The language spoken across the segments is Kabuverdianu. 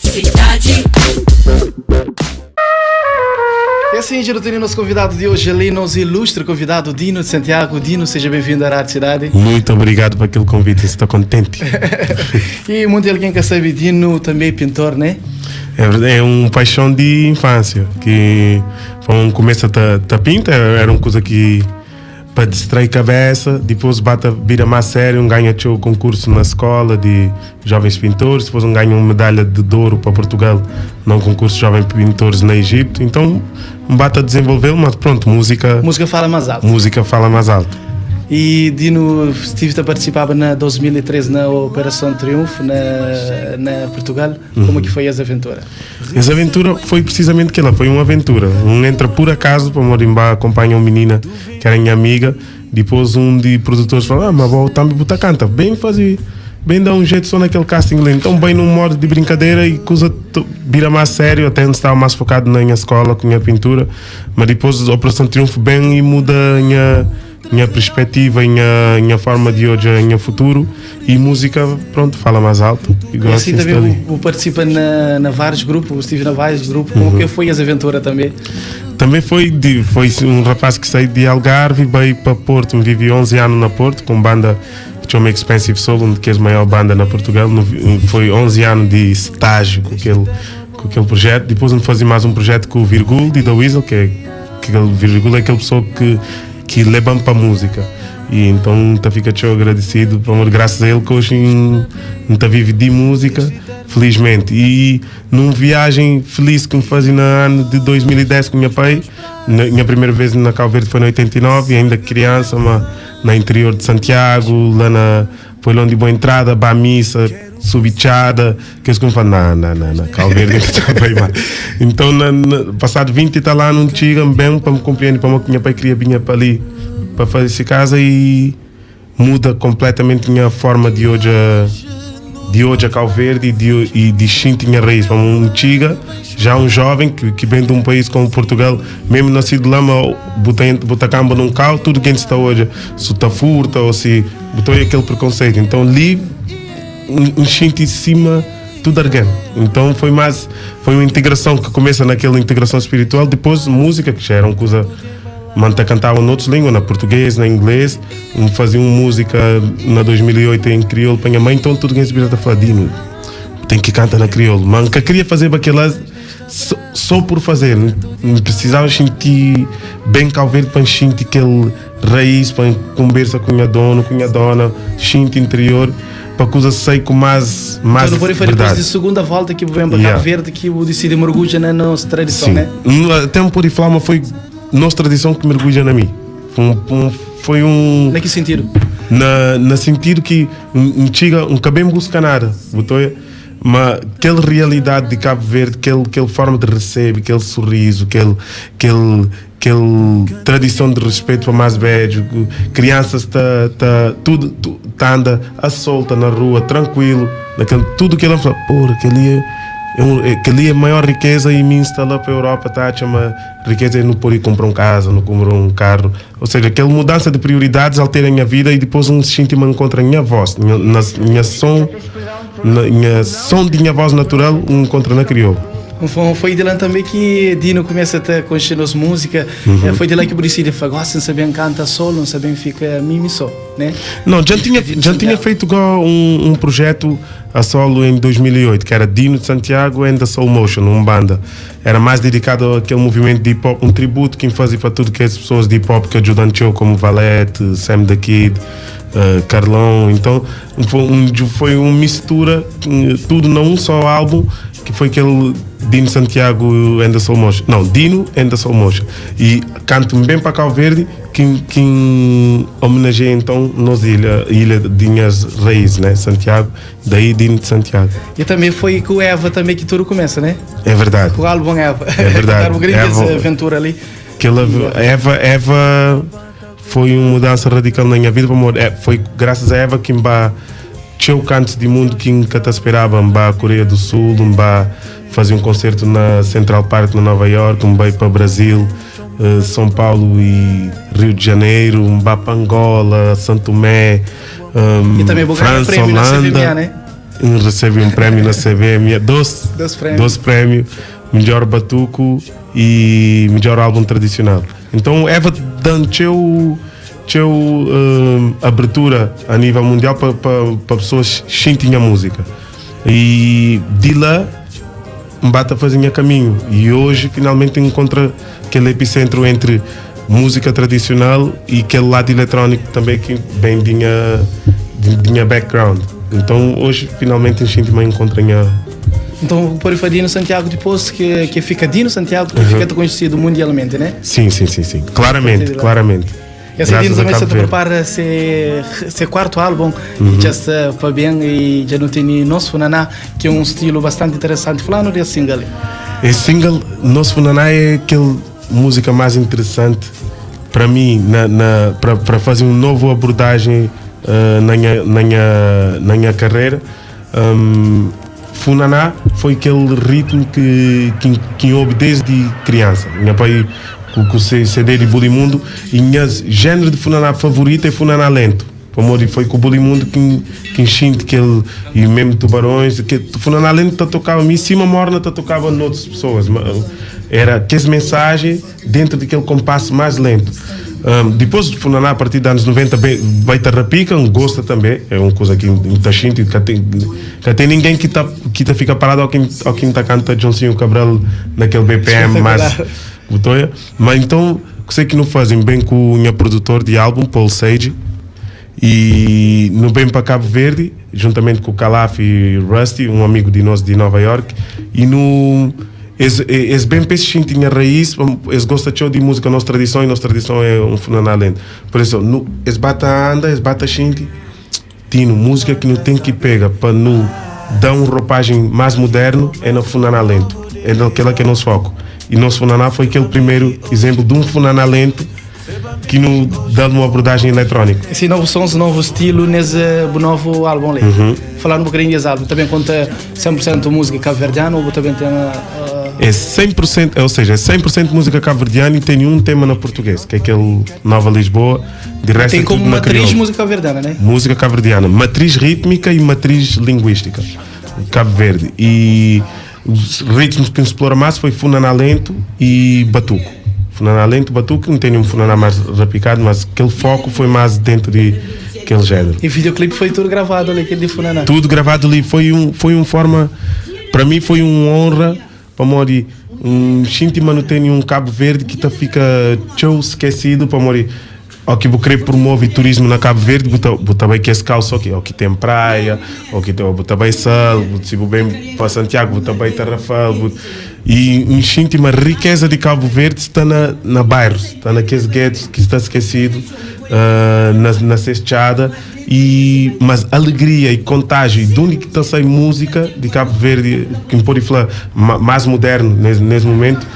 Cidade. E assim, já temos nosso convidado de hoje ali, nosso ilustre convidado Dino de Santiago. Dino, seja bem-vindo à Rádio Cidade. Muito obrigado por aquele convite, estou contente. E muito alguém que sabe, Dino também é pintor, né? É verdade, é uma paixão de infância, que foi um começo a pinta, era uma coisa que para distrair a cabeça, depois bate vira mais sério, um ganha o concurso na escola de jovens pintores, depois um ganha uma medalha de ouro para Portugal num concurso de jovens pintores na Egito, então um bate a desenvolver, mas pronto, música... Música fala mais alto. Música fala mais alto. E Dino, estive a participar na 2013 na Operação Triunfo na Portugal. Como que foi essa aventura? Essa aventura foi precisamente aquela, foi uma aventura. Um entra por acaso para Morimbá, acompanha uma menina que era minha amiga. Depois um de produtores falou: Ah, mas vou também botar canta. Bem fazer, bem dar um jeito só naquele casting ali. Então, bem num modo de brincadeira e coisa vira mais sério. Até antes estava mais focado na minha escola com a minha pintura. Mas depois a Operação Triunfo bem e muda a minha perspectiva, a minha forma de hoje, a minha futuro. E música, pronto, fala mais alto. E E assim também o participa na vários grupos, estive na vários grupos. Como que foi essa aventura também? Também foi um rapaz que saiu de Algarve e veio para Porto. Vivi 11 anos na Porto, com banda que chama Expensive Soul, onde que é a maior banda na Portugal. Foi 11 anos de estágio com aquele projeto. Depois me fazia mais um projeto com o Virgul de The Weasel, que é que aquele Virgul é aquela pessoa que leva para a música. E então tá fica tchau agradecido, amor, graças a ele que hoje tá vive de música, felizmente. E numa viagem feliz que me fazia no ano de 2010 com minha pai, minha primeira vez na Cabo Verde foi em 89, ainda criança, mas na interior de Santiago, lá na foi lá onde boa entrada, ba missa, subichada, que eles falam, não, não, não, não, Cabo Verde não tá bem mal. Então, passado 20 tá lá, não chega bem para me compreender, para minha pai queria vinha para ali, para fazer essa casa e muda completamente a minha forma de hoje a Cabo Verde e de sentir minha raiz. Como um chiga, já um jovem que vem de um país como Portugal, mesmo nascido lá, mas bota camba num carro, tudo que está hoje, se está furta ou se botou aquele preconceito. Então ali, um sinto em cima tudo alguém. Então foi uma integração que começa naquela integração espiritual, depois música, que já era uma coisa. Manta cantava em outras línguas, na português, na inglês, fazia uma música na 2008 em crioulo para minha mãe, então tudo que se vira falar, Dino, tem que cantar na crioulo. Mas nunca queria fazer aquela só por fazer, não precisava sentir bem Cabo Verde para sentir aquele raiz, para conversa com a dona, com a dona, sentir interior, para que eu sei com mais então, por aí, depois de segunda volta que vem para Cabo Verde, que eu decidi mergulhar na nossa tradição, sim. Né? Até um por falar, foi nossa tradição que mergulha na mim. Foi um. Na que sentido? Na sentido que um chega, um cabelo busca nada, botou, mas aquela realidade de Cabo Verde, aquela forma de receber, aquele sorriso, aquele tradição de respeito para mais velho, crianças tá tudo tá anda a solta na rua, tranquilo, naquele, tudo que ela fala, porra, aquele é a maior riqueza e me instalar para a Europa, tá? Chama riqueza é não poder comprar uma casa, não comprar um carro. Ou seja, aquela mudança de prioridades altera a minha vida e depois um sente-me encontra a minha voz, minha som, minha som de minha voz natural, um encontra na crioula. Foi de lá também que Dino começa a conhecer as músicas. Foi de lá que o Brissília falou, gosta, não sabem canta solo, não sabem fica mimi só, né? Não, já tinha feito um projeto a solo em 2008, que era Dino de Santiago and the Soul Motion, uma banda. Era mais dedicado àquele movimento de hip hop, um tributo que fazia para tudo que as pessoas de hip hop que ajudam eu, como Valete, Sam the Kid, Carlão. Então foi uma mistura, tudo num só álbum, que foi aquele Dino Santiago and the Soul Motion. Não, Dino and the Soul Motion. E canto bem para Cabo Verde, que homenageia então nos ilha de minhas raízes, né? Santiago, daí Dino de Santiago. E também foi com Eva também que tudo começa, né? É verdade. Com o álbum Eva. É verdade. Uma grande Eva, aventura ali. Aquela, Eva foi uma mudança radical na minha vida, amor. Foi graças a Eva que me tinha cantos de mundo que nunca te esperava, me a Coreia do Sul, me fazer um concerto na Central Park na Nova York, me para o Brasil, São Paulo e Rio de Janeiro, me para Angola, São Tomé. E também vou ganhar França, prêmio na Holanda. CVMA, né? Recebi um prêmio na CVMA, dois, Dois prêmios. dois prêmios, melhor batuco e melhor álbum tradicional. Então Eva dando teu teu abertura a nível mundial para pessoas sentem a música. E de lá Mbata fazia caminho e hoje finalmente encontra aquele epicentro entre música tradicional e aquele lado eletrónico também que vem de minha background. Então hoje finalmente a gente encontra minha. Então, por aí Dino Santiago depois que fica Dino Santiago, que fica conhecido mundialmente, né? Sim, sim, sim, sim. Claramente, claramente. Esse Dino Graças a também se Cabo Verde. prepara se quarto álbum e já está para bem e já não tem nosso Funaná, que é um estilo bastante interessante. Falando desse single. Esse single, Nosso Funaná, é aquele música mais interessante para mim, para fazer uma nova abordagem na minha carreira. Funaná foi aquele ritmo que ouve desde criança. Minha pai com o CD de Bulimundo e minha gênero de Funaná favorito é Funaná lento. Como foi com o Bulimundo que enchente que ele e mesmo Tubarões, que Funaná lento tá tocava em cima morna tá tocava noutras pessoas. Era aquela mensagem dentro daquele compasso mais lento. Depois do Funaná, a partir dos anos 90, vai ter rapica, um gosta também, é uma coisa que está xinte, que tem ninguém que tá fica parado ao quem tá canta Joãozinho Cabral naquele BPM mais botoia. Mas então, sei que não fazem bem com o meu produtor de álbum, Paul Sage, e no bem para Cabo Verde, juntamente com o Calaf e Rusty, um amigo de nós de Nova York, e no esse bem peixe tinha raiz, eles gostam de música, nossa tradição, e nossa tradição é um funaná lento. Por isso, no, esse bata anda, esse bata xinte, tino, música que não tem que pega para não dar uma roupagem mais moderno é no funaná lento. É naquela que é nosso foco. E nosso funaná foi aquele primeiro exemplo de um funaná lento que não dá uma abordagem eletrônica. Esse novo som, esse novo estilo nesse novo álbum ali. Falando um bocadinho desse álbum, também conta 100% música cabo-verdiana ou também tem É 100%, ou seja, é 100% música cabo-verdiana e tem um tema na português, que é aquele Nova Lisboa, de resto tem é como tudo na matriz crioula. música cabo-verdiana, né? Música cabo-verdiana, matriz rítmica e matriz linguística, Cabo Verde. E os ritmos que explora mais foi funaná lento e batuco. Funaná lento, batuco, não tem nenhum funaná mais rapicado, mas aquele foco foi mais dentro de aquele género. E o videoclipe foi tudo gravado ali, aquele de funaná. Tudo gravado ali, foi um forma, para mim foi uma honra, para morrer, um xinti mano tem um Cabo Verde que tá fica tchau esquecido, para morrer. Ao que vou querer promove turismo na Cabo Verde, botar bem que esse calço aqui, ao que tem praia, ao que tem, botar bem sal, se vou bem para Santiago, botar bem Tarrafal, e um xinti uma riqueza de Cabo Verde está na bairros, está naqueles guetos que está esquecido, na cestada, e, mas alegria e contágio, e de onde que está saindo música de Cabo Verde, que pode falar mais moderno nesse momento,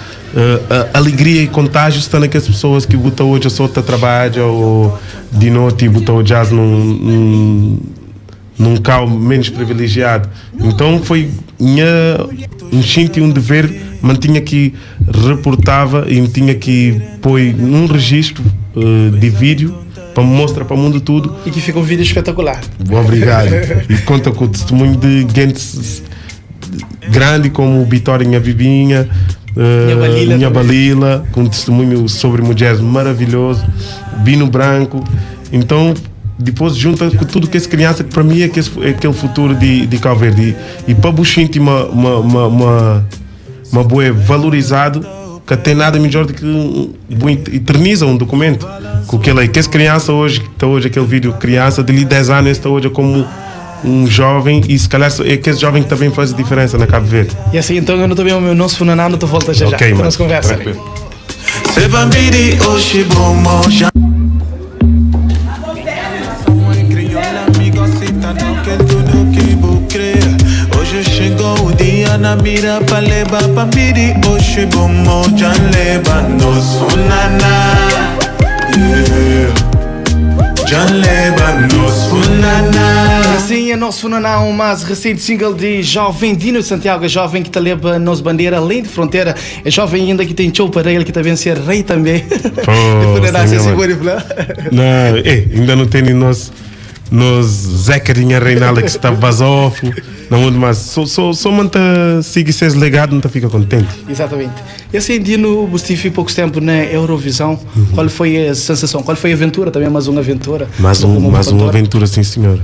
a alegria e contágio está naquelas pessoas que botam hoje a solta trabalho ou de noite botam o jazz num cal menos privilegiado. Então foi minha instinto e um dever, mantinha que reportava e tinha que pôr num registro de vídeo para mostrar para o mundo tudo. E que fica um vídeo espetacular. Obrigado. E conta com o testemunho de gente grande como o Vitória Minha Bibinha, Minha Balila Minha também. Balila, com um testemunho sobre mulheres maravilhoso, Bino Branco. Então, depois junta com tudo que essa criança, que para mim é, que esse, é aquele futuro de Cabo Verde. E para Buxinte, uma boa valorizado, que tem nada melhor do que um, um, eterniza um documento. Com aquele aí, que essa criança hoje, que está hoje aquele vídeo, criança de 10 anos, está hoje como um jovem, e se calhar é aquele jovem que também faz a diferença na Cabo Verde. E assim, então eu não estou bem o meu nosso funaná, não te volta já já. Ok, Então mano. nós conversa. Tranquilo. Hoje chegou o dia na mira pa leba pa miri. Hoje bomo já leba nosso naná. Yeah. Já leba nosso naná. Assim é nosso funaná, o mais recente single de Jovem Dino de Santiago, é jovem que te leva nossa bandeira além de fronteira, é jovem ainda que tem show para ele, que também ser rei também. Pô, De funaná, sim, se mano. segura, Fla. Não, ainda não tem nem nosso. Nos Zeca de Nha Reinalda que está basofo na mundo, mas só só só manta siga seus legado, não tá fica contente. Exatamente. E assim, Dino, você estive pouco tempo na Eurovisão. Qual foi a sensação? Qual foi a aventura também? Mais uma aventura? Mais um, Como mais uma cantor? aventura, sim senhor.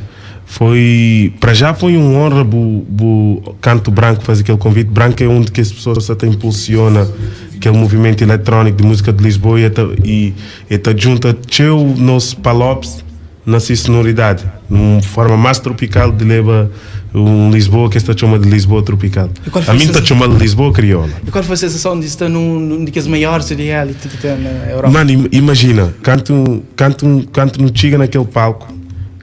Foi, para já foi um honra bu, bu Canto Branco fazer aquele convite. Branco é um de que as pessoas até impulsiona aquele movimento eletrônico de música de Lisboa e até, e, e até junta teu nosso Palopes na sua sonoridade, numa forma mais tropical de leva um Lisboa que está chama de Lisboa tropical. E qual foi A a mim está sensação? chamando de Lisboa crioula. E qual foi a sensação de estar num daqueles maiores reality que tem na Europa? Mano, imagina, canto, não chega naquele palco,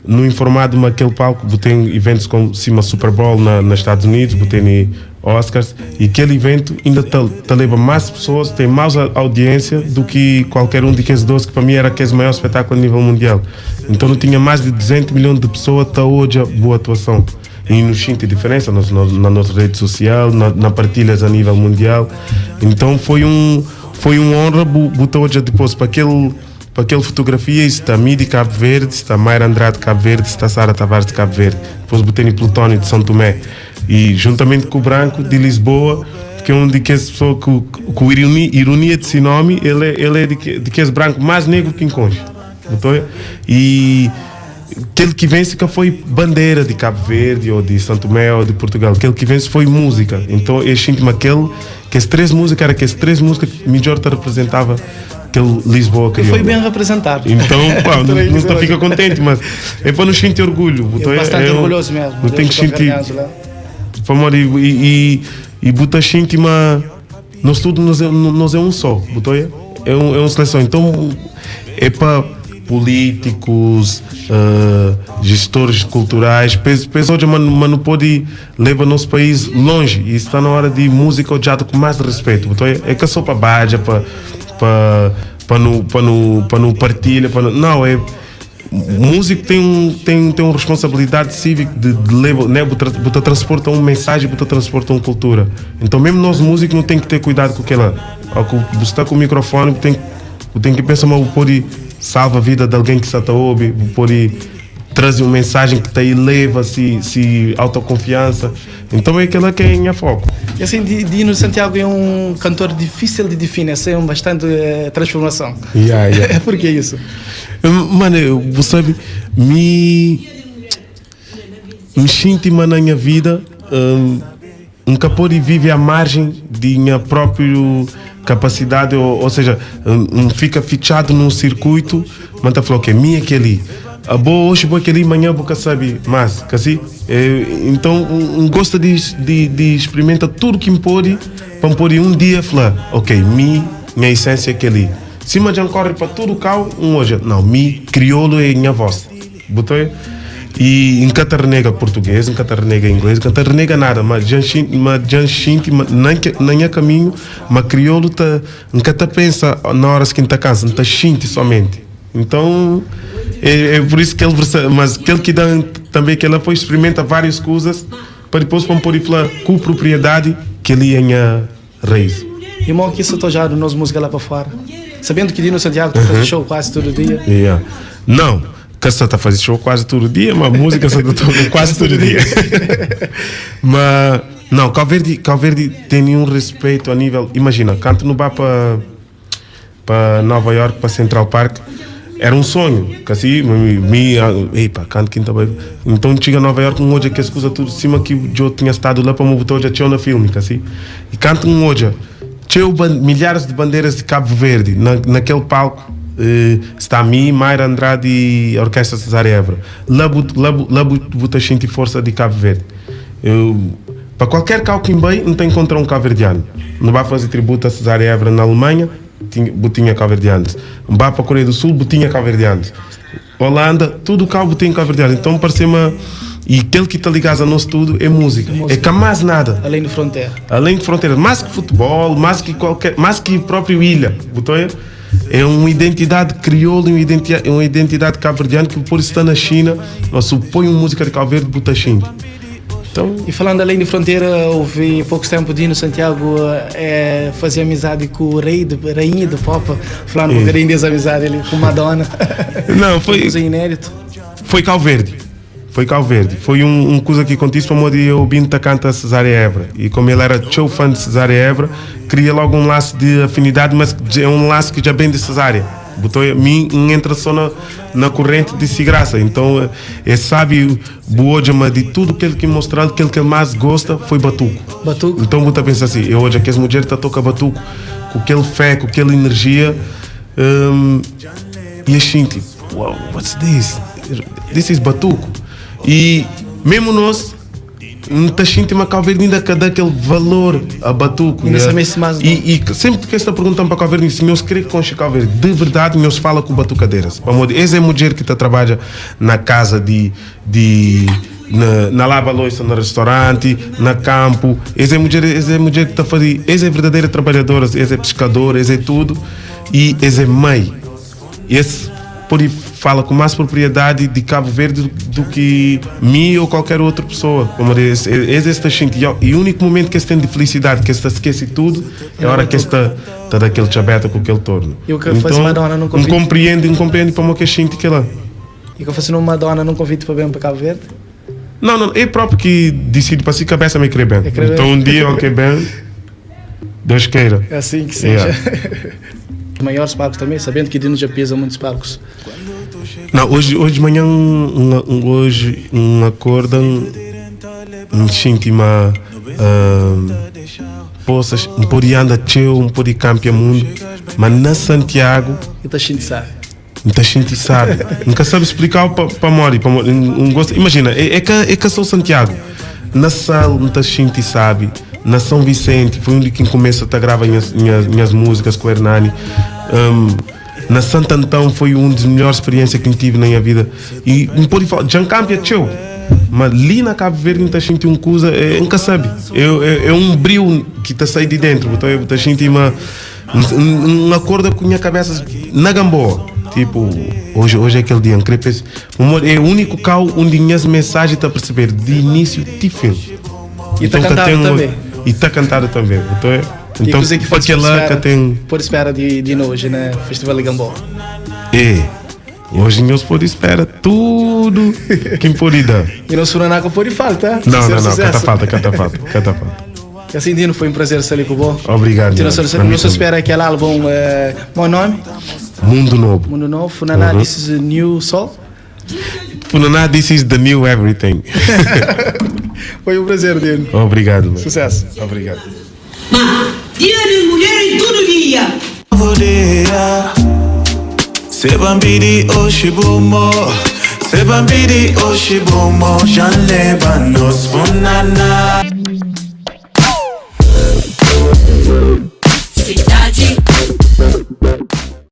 no informado naquele palco, botei eventos como cima Super Bowl nos Estados Unidos, botei em Oscars, e aquele evento ainda te leva mais pessoas, tem mais audiência do que qualquer um de 15 12, que para mim era aquele maior espetáculo a nível mundial. Então não tinha mais de 200 milhões de pessoas até hoje a boa atuação. E não sinto diferença na nossa rede social, na partilhas a nível mundial. Então foi um honra botar hoje depois para aquele fotografia está Midi Cabo Verde, está Mayra Andrade de Cabo Verde, está Sara Tavares de Cabo Verde, depois botei Plutónio de São Tomé e juntamente com o Branco de Lisboa, que é um de que essa pessoa com ironia de seu nome, ele é de que esse branco mais negro que encontra. Botou? E aquele que vence que foi bandeira de Cabo Verde ou de São Tomé ou de Portugal. Aquele que vence foi música. Então eu sinto-me aquele que as três músicas era que as três músicas que melhor te representava aquele Lisboa E crioula. foi bem representado. Então, pá, não, Também não isso te é fica contente, mas é para nos sentir orgulho. Eu Então, bastante orgulhoso mesmo. Não tem que sentir. Vamos e botar sentir, mas nós tudo nós é um só, botou? É uma seleção. Então é para políticos, gestores culturais, pessoas mas não pode levar nosso país longe. E está na hora de música odiada com mais respeito. Botou? É que é só para baja, para no partilha, para não é músico tem uma responsabilidade cívica de levar, né, botar transporta uma mensagem, botar transporta uma cultura. Então mesmo nós músicos não tem que ter cuidado com aquela, você está com o microfone, tem que pensar, mas pode salva a vida de alguém que está a ouvir, pode trazer uma mensagem que te eleva se autoconfiança. Então é aquela que é em foco. E assim, Dino Santiago é um cantor difícil de definir, assim, é um bastante transformação. Yeah. Por que isso? Mano, você sabe, me sinto na minha vida um capô vive à margem de minha própria capacidade, ou seja, um fica fichado num circuito, mas tá falando que é minha aquele. A boa hoje, boa aquele, amanhã boca sabe mais, assim? É, então, um gosta de experimentar tudo que me pode, para me poder um dia falar, ok, minha essência é aquele. Se mas já corre para tudo cá, um hoje, não, mi crioulo é minha voz. Botou? E em renega português, em renega inglês, em renega nada, mas já sinto, nem é caminho, mas crioulo tá, nunca tá pensa na hora que tá cansa, tá sente somente. Então, é por isso que ele, mas aquele que dá também que ele depois experimenta várias coisas para depois para poder falar com propriedade que ele é a raiz. Irmão, que isso já do nosso música lá para fora. Sabendo que Dino Santiago tu faz show quase todo dia. Yeah. Não, que só tá fazendo show quase todo dia, mas música só tá tocando quase todo dia. Mas não, Cabo Verde, Cabo Verde tem um respeito a nível. Imagina, canto no bar para Nova York, para Central Park, era um sonho. Que assim, me epa, canto quinta bem. Então chega a Nova York, um hoje que as coisas tudo cima que eu tinha estado lá para me botar já tinha na filme, assim. E canto um hoje, tinha milhares de bandeiras de Cabo Verde naquele palco. Está a mim, Mayra Andrade e a Orquestra Cesária Évora. Lá bota gente força de Cabo Verde. Eu, para qualquer carro que bem, não tem encontrar um cabo-verdiano. Não vai fazer tributo a Cesária Évora na Alemanha, tinha cabo-verdianos. Vai para a Coreia do Sul, tinha cabo-verdianos. Holanda, tudo cabo tem cabo-verdiano. Então parece-me. E aquele que está ligado a nosso tudo é música. É música. É que mais nada. Além de fronteira. Além de fronteira. Mais que futebol, mais que qualquer. Mais que próprio ilha. Botou? É uma identidade crioula, uma identidade cabo-verdiana que por isso está na China, mas põe uma música de Cabo Verde, bota China. Então... E falando além de fronteira, houve pouco tempo Dino Santiago fazer amizade com o rei, de, rainha do pop, falando um bocadinho dessa amizade ali com Madonna. Não, foi. Coisa inédito. Foi Cabo Verde. Foi Cabo Verde. Foi um kuza ki kontise pamodi eu bin ta kanta Cesária Évora e komu el era txeu fã di Cesária Évora, kria logu un lasu di afinidadi, mas é un lasu ki dja ben di Cesária. Bu ta oia, mi N entra so na na kurrenti di si grasa. Então é sabi bu odja ma di tudu kel ki N mostral, kel ki el más gosta foi batuku. Batuku. Então bu ta pensa si, eu odja kes mudjer ta toka batuku ku kel fé, ku kel enerjia, e es xinti. Wow, what's this? This is batuku. E mesmo nós não tá xinti ma Cabo Verde ainda ka dá aquele valor a batuku. Ainda yeah. se mais E sempre que esta perguntam para Cabo Verde, se meus querem conche Cabo Verde, de verdade, meus fala com batucadeiras. Pamodi, essa é a mulher que tá trabalha na casa de na lava louça no restaurante, na campo. Essa é mulher, essa é mulher que tá fazendo, essa é verdadeira trabalhadora, essa é pescadora, essa é tudo. E essa é mãe. Esse pode fala com mais propriedade de Cabo Verde do que mim ou qualquer outra pessoa. Como esse, esse está sentindo. E o único momento que esse tem de felicidade, que esse esquece tudo, é a hora que está tá daquele chabeta com aquele torno. E o que faz Madonna num convite? Não compreende como que sente que lá. E que faz Madonna num convite para bem para Cabo Verde? Não, não, é próprio que decide para si cabeça me crê bem. É então um dia ok bem, Deus queira. É assim que seja. Yeah. Maiores palcos também, sabendo que Dino já pisa muitos palcos. Não, hoje de manhã, hoje um acorda, um senti uma poças, um pode andar tcheu, um pode campear mundo, mas na Santiago. E tá sentindo sabe. Muita gente sabe. Nunca sabe explicar para Mori, pa Mori, um gosto. Imagina, é que sou Santiago. Na Sal, muita gente sabe. Na São Vicente, foi onde quem começa a gravar minhas músicas com o Hernani. Na Santo Antão foi uma das melhores experiências que eu tive na minha vida. E não pode falar, Jancamp é teu. Mas ali na Cabo Verde, muita gente um coisa, é, nunca sabe. É um brilho que está saindo de dentro. Então, eu estou sentindo um acordo com a minha cabeça na Gamboa. Tipo, hoje é aquele dia, é o único carro onde minhas mensagens está a perceber de início de fim. E está então, cantado também. E está cantado também. Então, então que pode lá que tem. Pode esperar de hoje, né? Festival de Gamboa. É. Hoje nós pode esperar tudo que pode dar. E não Suranaca pode falta. Não, não, não, cata falta, cata falta, cata falta. Assim, Dino, foi um prazer estar ali com você. Obrigado. Não se espera aquele álbum, meu nome? Mundo Novo. Mundo Novo. Funaná, This is a New Soul. Funaná, this is the new everything. Foi um prazer, Dino. Obrigado. Mano. Sucesso. Obrigado. Ma, dia de mulher em todo dia. Sebambidi oshibumo Sebambidi oshibumo Janleba nos funana.